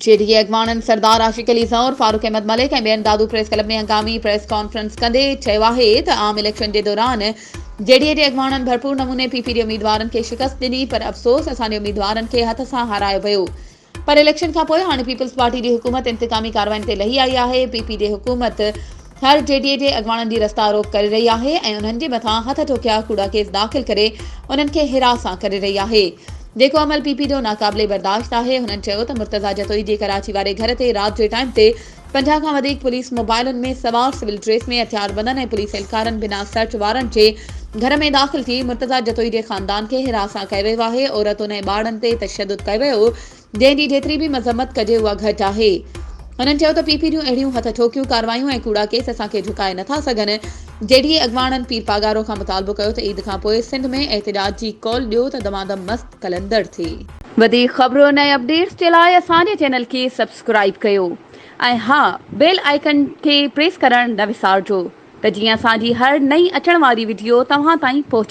جي ڊي اي اڳواڻن سردار عاشق علي زئور، فاروق احمد ملڪ ۽ ٻين دادو پريس ڪلب ۾ هنگامي پريس ڪانفرنس ڪندي چيو آهي ته عام اليڪشن جي دوران جي ڊي اي جي اڳواڻن ڀرپور نموني پي پي جي اميدوارن کي شڪست ڏني پر افسوس اسان جي اميدوارن کي هٿ سان هارايو ويو پر اليڪشن کانپوء هاڻي پيپلز پارٽي جي حڪومت انتقامي ڪارروائين تي لهي آئي آهي پي پي جي حڪومت هر جي ڊي اي جي اڳواڻن جي رستا روڪ ڪري رهي آهي ۽ انهن جي مٿان هٿ ٺوڪيا ڪوڙا ڪيس داخل ڪري انهن کي هراسان ڪري رهي آهي جيڪو عمل پي پي جو ناقابل برداشت آهي هنن چيو ته مرتضيٰ جتوئي جي ڪراچي واري گهر تي رات جي ٽائيم تي 50 کان وڌيڪ پوليس موبائلن ۾ سوار سول ڊريس ۾ هٿياربندن ۽ پوليس اهلڪارن بنا سرچ وارنٽ جي گهر ۾ داخل ٿي مرتضيٰ جتوئي جي خاندان کي هراسان ڪيو ويو آهي عورتن ۽ ٻارڙن تي تشدد ڪيو ويو جنهن جي جيتري به مذمت ڪجي اها گهٽ آهي. هنن چيو ته پي پي جون اهڙيون هٿ ٺوڪيون ڪارروايون ۽ ڪوڙا ڪيس اسان کي جهڪائي نٿا سگهن. جي ڊي اي اڳواڻن پير پاڳارو کان مطالبو ڪيو ته عيد کان پوء سنڌ ۾ احتجاج جي ڪال ڏيو ته دمادم مست قلندر ٿئي. وڌيڪ خبرن ۽ اپڊيٽس جي لاء اسان جي چينل کي سبسڪرائيب ڪيو ۽ ها بيل آئيڪن کي پريس ڪرڻ نه وسارجو ته جيئن اسان جي هر نئين اچڻ واري وڊيو توهان تائين پهچي.